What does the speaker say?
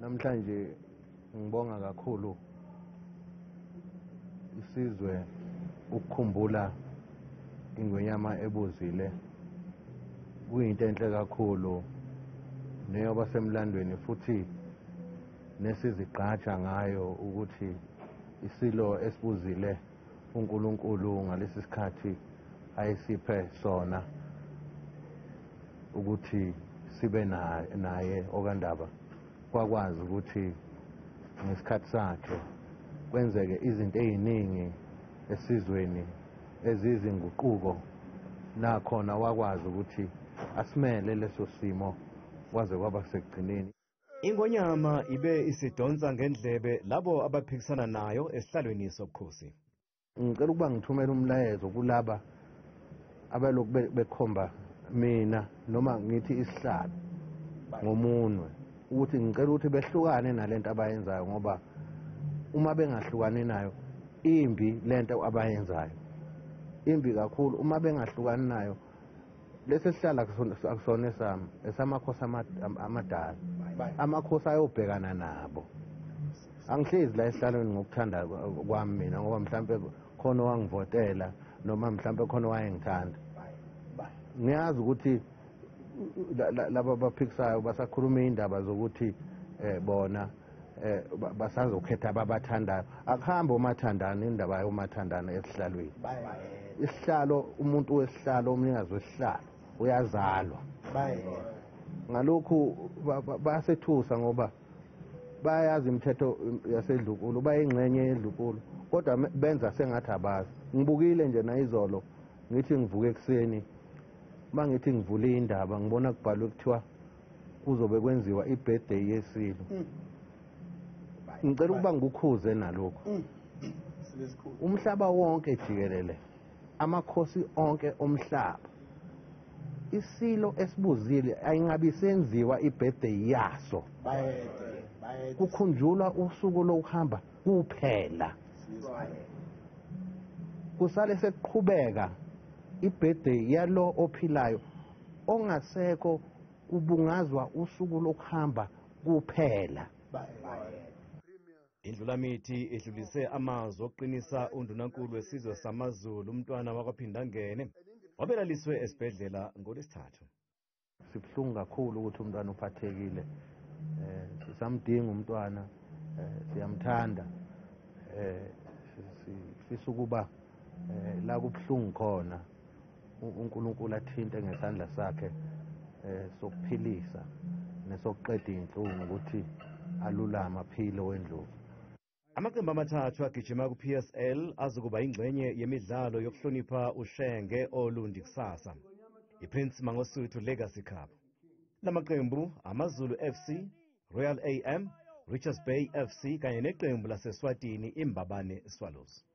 Namhlanje ngibonga kakhulu isizwe ukukhumbula ingwenyama ebuzile. Kuyinto enhle kakhulu neyoba semlandweni futhi nesizigqaja ngayo ukuthi isilo esibuzile uNkulunkulu ngalesi sikhathi ayisiphe sona ukuthi sibe naye okaNdaba, kwakwazi ukuthi ngesikhathi sakhe kwenzeke izinto eziningi esizweni ezizinguquko, nakhona wakwazi ukuthi asimele leso simo kwaze kwaba sekugcineni. Ingonyama ibe isidonsa ngendlebe labo abaphikisana nayo esihlalweni sobukhosi. Ngicela ukuba ngithumele umlayezo kulaba abalokhu bekhomba mina noma ngithi isihlalo ngomunwe, ukuthi ngicela ukuthi behlukane nalento abayenzayo, ngoba uma bengahlukani nayo imbi lento abayenzayo, imbi kakhulu. Uma bengahlukani nayo, lesi sihlala akusona esami, esamakhosi amadala, amakhosi ayobhekana nabo. Angihlezi la esihlalweni ngokuthanda kwami mina, ngoba mhlampe khona owangivotela noma mhlampe khona owayengithanda. Ngiyazi ukuthi laba abaphikisayo basakhuluma iy'ndaba zokuthi bona basazokhetha ababathandayo. Akuhambi omathandana, indaba yomathandana esihlalweni. Isihlalo, umuntu wesihlalo, umnikazi wesihlalo uyazalwa. Ngalokhu bayasethusa ngoba bayazi imithetho yasedlukulu, bayingxenye yedlukulu, kodwa benza sengathi abazi. Ngibukile nje nayizolo, ngithi ngivuke ekuseni, mangithi ngivule indaba ngibona kubhalwe kuthiwa kuzobe kwenziwa i-birthday yesilo. Ngicela ukuba ngikukhuze nalokhu. Umhlaba wonke jikelele, amakhosi onke omhlaba, isilo esibuzile ayingabi senziwa i-birthday yaso. Kukhunjulwa usuku lokuhamba kuphela. Kusale sekuqhubeka i-birthday yalo ophilayo, ongasekho kubungazwa usuku lokuhamba kuphela. Indlulamithi idlulise amazwi okuqinisa undunankulu wesizwe samaZulu umntwana wakwaPhindangene wabelaliswe esibhedlela ngolwesithathu. Sibuhlungu kakhulu ukuthi umntwana uphathekile. Sisamdinga umntwana, siyamthanda, sifisa ukuba la kubuhlungu khona uNkulunkulu athinte ngesandla sakhe sokuphilisa nesokuqeda inhlungu ukuthi alulame aphile wendlovu. Amaqembu amathathu agijima ku-PSL azokuba ingxenye yemidlalo yokuhlonipha uShenge Olundi kusasa, iPrince Mangosuthu Legacy Cup. Lamaqembu AmaZulu FC, Royal AM, Richards Bay FC kanye neqembu laseSwatini iMbabane Swallows.